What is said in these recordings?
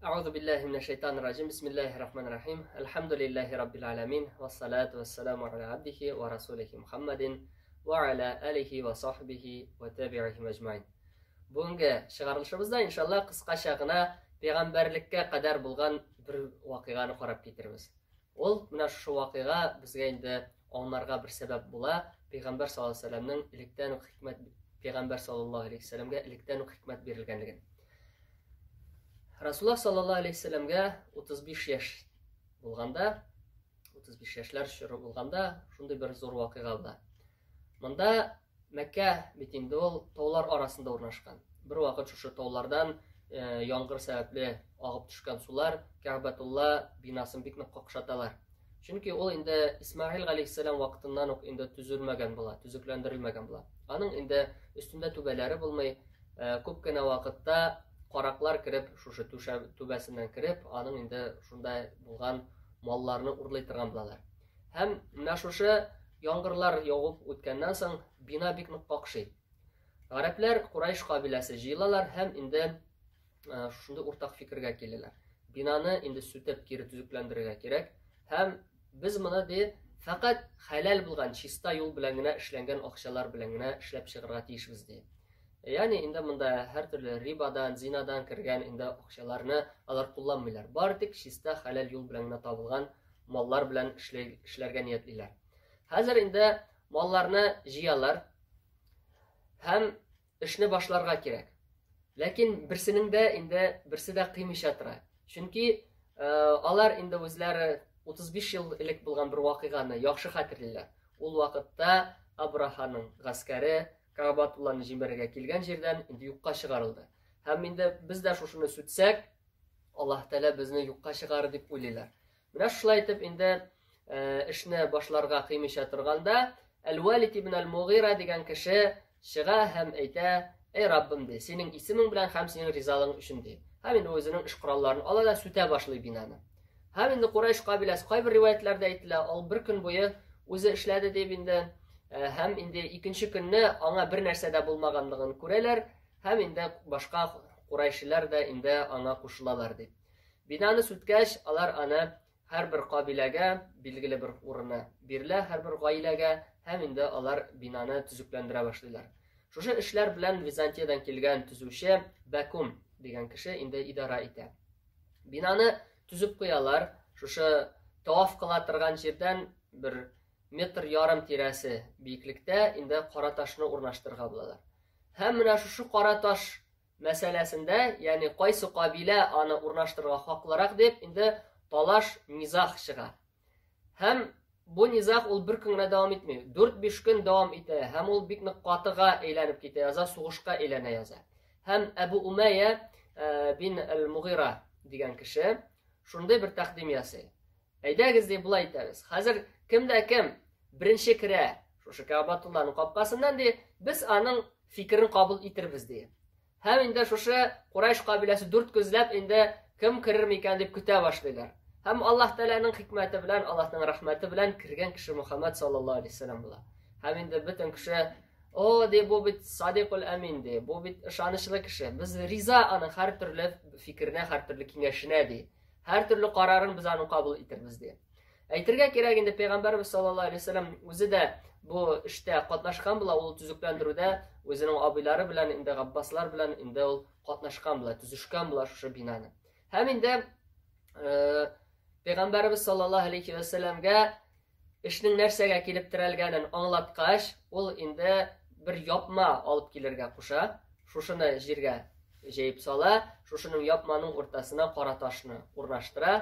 Әгъузу биллаһи минәш шайтанир раҗим. Бисмиллаһир рахманир рахим. Әлхәмдүлиллаһи раббил аламин. Вассалату вассаламу аля абдихи ва расулихи Мухаммадин ва аля алихи ва сахбихи ва табиихи әҗмаин. Бүгенге чыгарылышыбызда иншалла кыскача гына пәйгамбәрлеккә кадәр булган бер вакыйганы карап китербез. Ул менә шушы вакыйга безгә инде аңларга бер сәбәп була. Пәйгамбәр саллаллаһу алейһи вәсәлләмнең электән үк хикмәт пәйгамбәр саллаллаһу алейһи вәсәлләмгә электән үк хикмәт бирелгәнлеген. Расулла саллаллаһу алейһи вәсәлләмгә 35 яшь булганда, 35 яшьләр чоры булганда шундый бер зур вакыйга була. Монда Мәккә бит инде ул таулар арасында урнашкан. Бер вакыт шушы таулардан э, яңгыр сәбәпле агып төшкән сулар Кәгъбәтулла бинасын бик нык какшаталар. Чөнки ул инде Исмаил галәйһиссәлам вакытыннан ук инде төзелмәгән була, төзекләндерелмәгән була. Аның инде өстендә түбәләре булмый, э, күп кенә вакытта караклар кереп, шушы түшә түбәсеннән кереп, аның инде шунда булган малларны урлый торган булалар. Һәм менә шушы яңгырлар явып үткәннән соң бина бик нык какшый. Гарәпләр Курайш кабиләсе җыелалар һәм инде э, шушындый уртак фикергә киләләр. Бинаны инде сүтеп кире төзекләндерергә кирәк һәм без моны ди фәкать хәләл булган чиста юл белән генә эшләнгән акчалар белән генә эшләп чыгарга тиешбез ди. Ягъни инде монда һәртөрле рибадан, зинадан кергән инде акчаларны алар кулланмыйлар. Бары тик чиста хәләл юл белән генә табылган маллар белән эшләргә ниятлиләр. Хәзер инде малларны җыялар һәм эшне башларга кирәк. Ләкин берсенең дә инде берсе дә кыймыйча тора. Чөнки э, алар инде үзләре 35 ел элек булган бер вакыйганы яхшы хәтерлиләр. Ул вакытта Абраханың гаскәре Каабатулланы җимерергә килгән җирдән инде юкка чыгарылды. Һәм инде без дә шушыны сүтсәк, Аллаһ Тәгалә безне юкка чыгарыр дип уйлыйлар. Менә шулай итеп инде э, эшне башларга кыймыйча торганда, Әл-Валид ибн Әл-Мугира дигән кеше чыга һәм әйтә, Эй Раббым ди, синең исемең белән һәм синең ризалыгың өчен ди. Һәм инде үзенең эш коралларын ала да сүтә башлый бинаны. Һәм инде Курайш кабиләсе кайбер риваятләрдә әйтелә, ул бер көн буе үзе эшләде дип инде, э, һәм инде икенче көнне аңа бер нәрсә дә булмаганлыгын күрәләр, Һәм инде башка курайшиләр дә инде аңа кушылалар дип. Бинаны сүткәч, алар аны һәрбер кабиләгә билгеле бер урыны бирелә, һәрбер гаиләгә, һәм инде алар бинаны төзекләндерә башлыйлар. Шушы эшләр белән Византиядән килгән төзүче Бәкум дигән кеше инде идара итә. Бинаны төзеп куялар, шушы таваф кыла торган җирдән бер метр ярым тирәсе биеклектә инде кара ташны урнаштырырга булалар. Һәм менә шушы кара таш мәсьәләсендә, ягъни кайсы кабилә аны урнаштырырга хаклырак дип, инде талаш, низах чыга. Һәм бу низах ул бер көн генә дәвам итми, 4-5 көн дәвам итә һәм ул бик нык катыга әйләнеп китә яза, сугышка әйләнә яза. Һәм Әбу Умәйя э, бин Әл-Мугира дигән кеше шундый бер тәкъдим ясый. Әйдәгез, ди, болай итәбез. Хәзер кем дә кем беренче керә шушы Кәгъбәтулланың капкасыннан, ди, без аның фикерен кабул итербез, ди. Һәм инде шушы Курайш кабиләсе дүрт күзләп инде кем керер микән дип көтә башлыйлар. Һәм Аллаһ Тәгаләнең хикмәте белән, Аллаһның рәхмәте белән кергән кеше Мухаммад саллаллаһу алейһи вәсәлләм була. Һәм инде бөтен кеше О, ди, бу бит садикул әмин, ди, бу бит ышанычлы кеше. Без риза аның һәр төрле фикеренә, һәр төрле киңәшенә, ди. Һәр төрле карарын без аның кабул итербез ди. Әйтергә кирәк инде пәйгамбәрбез саллаллаһу алейһи вәсәлләм үзе дә бу эштә катнашкан була, ул төзекләндерүдә үзенең абыйлары белән инде Габбаслар белән инде ул катнашкан була, төзешкән була шушы бинаны. Һәм инде э, пәйгамбәрбез саллаллаһу алейһи вәсәлләмгә Эшнең нәрсәгә килеп терәлгәнен аңлаткач, ул инде бер япма алып килергә куша. Шушыны җиргә җәеп сала, шушының япманың уртасына кара ташны урнаштыра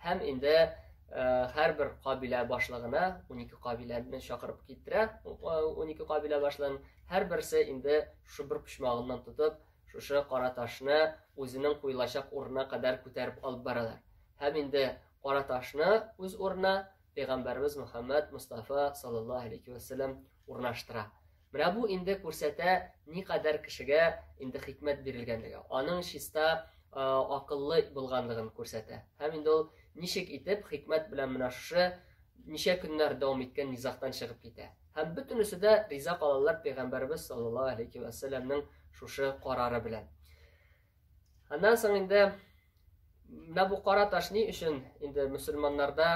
һәм инде э, һәрбер кабилә башлыгына 12 кабиләне чакырып китерә, 12 кабилә башлыгын һәрберсе инде шушы бер почмагыннан тотып, шушы кара ташны үзенең куелачак урынына кадәр күтәреп алып баралар. Һәм инде Кара ташны үз урынына пәйгамбәребез Мөхәммәд Мостафа саллаллаһу алейхи вәсәлләм урнаштыра. Менә бу инде күрсәтә никадәр кешегә инде хикмәт бирелгәнлеге, аның чиста акыллы булганлыгын күрсәтә. Һәм инде ул ничек итеп хикмәт белән менә шушы ничә көннәр дәвам иткән низагтан чыгып китә. Һәм бөтенесе дә риза калалар пәйгамбәребез саллаллаһу алейхи вәсәлләмнең шушы карары белән. Аннан соң инде Менә бу кара таш ни өчен инде мөселманнарда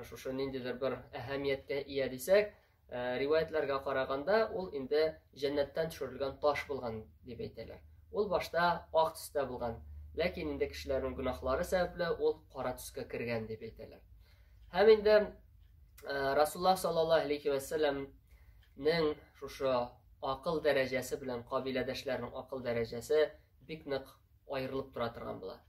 шушы ниндидер бер әһәмияткә ия дисәк, риваятларга караганда, ул инде җәннәттән төшерелгән таш булган дип әйтәләр. Ул башта ак төстә булган, ләкин инде кешеләрнең гөнаһлары сәбәпле ул кара төскә кергән дип әйтәләр. Һәм инде Расуллаһ саллаллаһу алейхи ва сәлламнең шушы акыл дәрәҗәсе белән кабиләдәшләрнең акыл дәрәҗәсе бик нык аерылып тора торган була.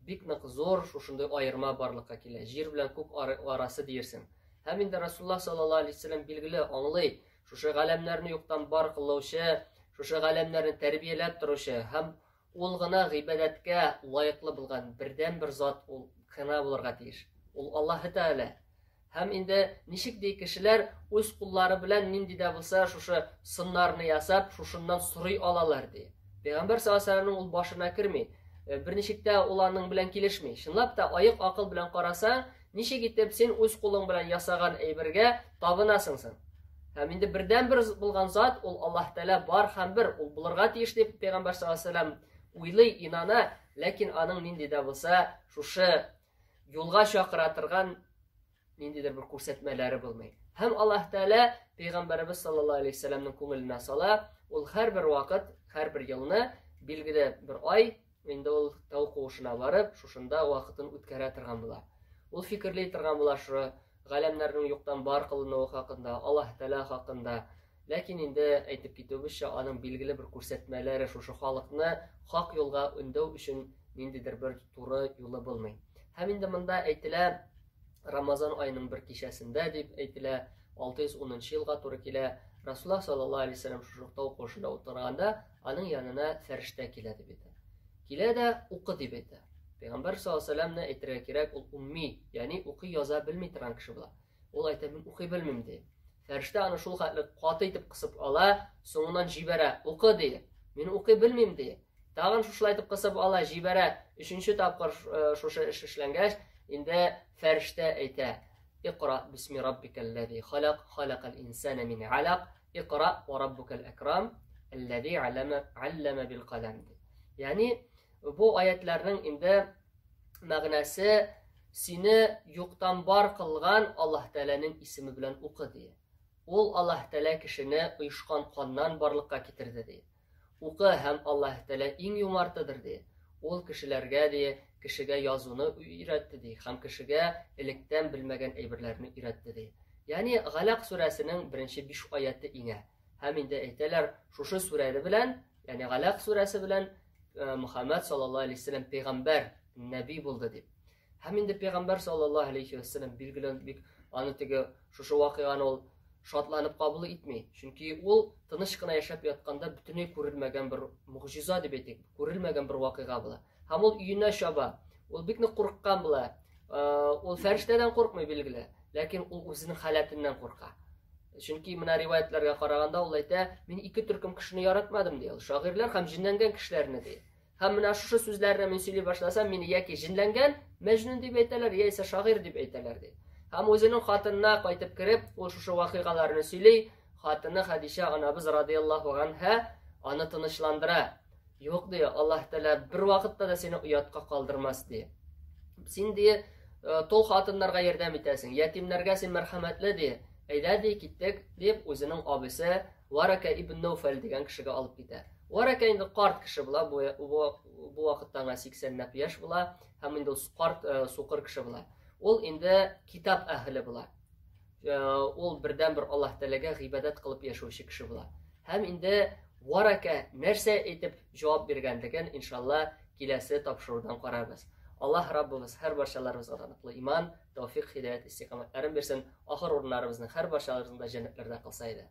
Бик нык зур шушындый аерма барлыкка килә. Җир белән күк арасы диерсең. Һәм инде Расуллаһ саллаллаһу алейһи вәсәлләм билгеле аңлый, шушы галәмнәрне юктан бар кылучы, шушы галәмнәрне тәрбияләп торучы һәм ул гына гыйбадәткә лаеклы булган бердәнбер зат ул гына булырга тиеш. Ул Аллаһы Тәгалә. Һәм инде ничек ди кешеләр үз куллары белән нинди дә булса шушы сыннарны ясап, шушыннан сорый алалар ди. Пәйгамбәр саллаллаһу алейһи ул башына керми. Берничек тә ул аның белән килешми. Чынлап та аек акыл белән карасаң, ничек итеп син үз кулың белән ясаган әйбергә табынасың соң? Һәм инде бердән-бер булган зат ул Аллаһ Тәгалә бар һәм бер, ул булырга тиеш дип Пәйгамбәр саллаллаһу алейһи вәсәлләм уйлый, инана, ләкин аның нинди дә булса шушы юлга чакыра торган ниндидер бер күрсәтмәләре булмый. Һәм Аллаһ Тәгалә пәйгамбәребез саллаллаһу алейһи вәсәлләмнең күңеленә сала, ул һәрбер вакыт, һәрбер елны билгеле бер ай инде ул тау куышына барып, шушында вакытын үткәрә торган була. Ул фикерли торган була шушы галәмнәрнең юктан бар кылынуы хакында, Аллаһ Тәгалә хакында. Ләкин инде әйтеп китүебезчә, аның билгеле бер күрсәтмәләре шушы халыкны хак юлга өндәү өчен ниндидер бер туры юлы булмый. Һәм инде монда әйтелә, Рамазан аеның бер кичәсендә дип әйтелә, 610 елга туры килә. Расулла саллаллаһу алейһи вәсәлләм шушы тау куышында утырганда, аның янына фәрештә килә дип әйтә. Килә дә укы дип әйтә. Пәйгамбәр саллаллаһу алейһи вәсәлләмне әйтергә кирәк, ул умми, ягъни укый яза белми торган кеше була. Ул әйтә, мин укый белмим ди. Фәрештә аны шул хәтле каты итеп кысып ала, соңыннан җибәрә, укы ди. Мин укый белмим ди. Тагын шушылай итеп кысып ала, җибәрә. Өченче тапкыр шушы эш эшләнгәч, инде фәрештә әйтә: Икра бисми раббикаллази халак, халакал инсана мин алак, икра ва раббукал акрам, аллази аллама аллама бил калам. Ягъни бу аятларның инде мәгънәсе сине юктан бар кылган Аллаһ Тәгаләнең исеме белән укы ди. Ул Аллаһ Тәгалә кешене оешкан каннан барлыкка китерде ди. Укы һәм Аллаһ Тәгалә иң юмартыдыр ди. Ул кешеләргә ди, кешегә язуны өйрәтте ди һәм кешегә электән белмәгән әйберләрне өйрәтте ди. Ягъни Галәк сүрәсенең беренче 5 аяты иңә. Һәм инде әйтәләр, шушы сүрәне белән, ягъни Галәк сүрәсе белән Мөхәммәд саллаллаһу алейһи вәсәлләм пәйгамбәр, нәби булды дип. Һәм инде пәйгамбәр саллаллаһу алейһи вәсәлләм билгеле бик аны теге шушы вакыйганы ул шатланып кабул итми. Чөнки ул тыныч кына яшәп ятканда бөтенләй күрелмәгән бер могҗиза дип әйтик, күрелмәгән бер вакыйга була. Һәм ул өенә чаба. Ул бик нык курыккан була. Ул фәрештәдән куркмый билгеле, ләкин ул үзенең халәтеннән курка. Чөнки менә риваятларга караганда ул әйтә, мин ике төркем кешене яратмадым ди ул, шагыйрьләр һәм җенләнгән кешеләрне ди. Һәм менә шушы сүзләрне мин сөйли башласам, мине яки җенләнгән Мәҗнүн дип әйтәләр, яисә шагыйрь дип әйтәләр ди. Һәм үзенең хатынына кайтып кереп, ул шушы вакыйгаларны сөйли. Хатыны Хәдичә анабыз радияллаһу анһа аны тынычландыра. Юк ди, Аллаһ Тәгалә бер вакытта да сине оятка калдырмас ди. Син ди, тол хатыннарга ярдәм итәсең, ятимнәргә син мәрхәмәтле ди. Әйдә ди, киттек дип, үзенең абыйсы Варака ибн Науфал дигән кешегә алып китә. Варака инде карт кеше була, бу, бу, бу вакытта аңа 80 ләп яшь була һәм инде ул карт сукыр кеше була. Ул инде китап әһеле була. Ул бердән-бер Аллаһ Тәгаләгә гыйбадәт кылып яшәүче кеше була. Һәм инде Варака нәрсә әйтеп җавап биргәнлеген, иншалла, киләсе тапшырудан карарбыз. Аллаһ Раббыбыз һәр барчаларыбызга да ныклы иман, тәүфик, һидаят, истикамәтләрен бирсен, ахыр урыннарыбызны һәр барчаларыбызны да җәннәтләрдә кылса иде.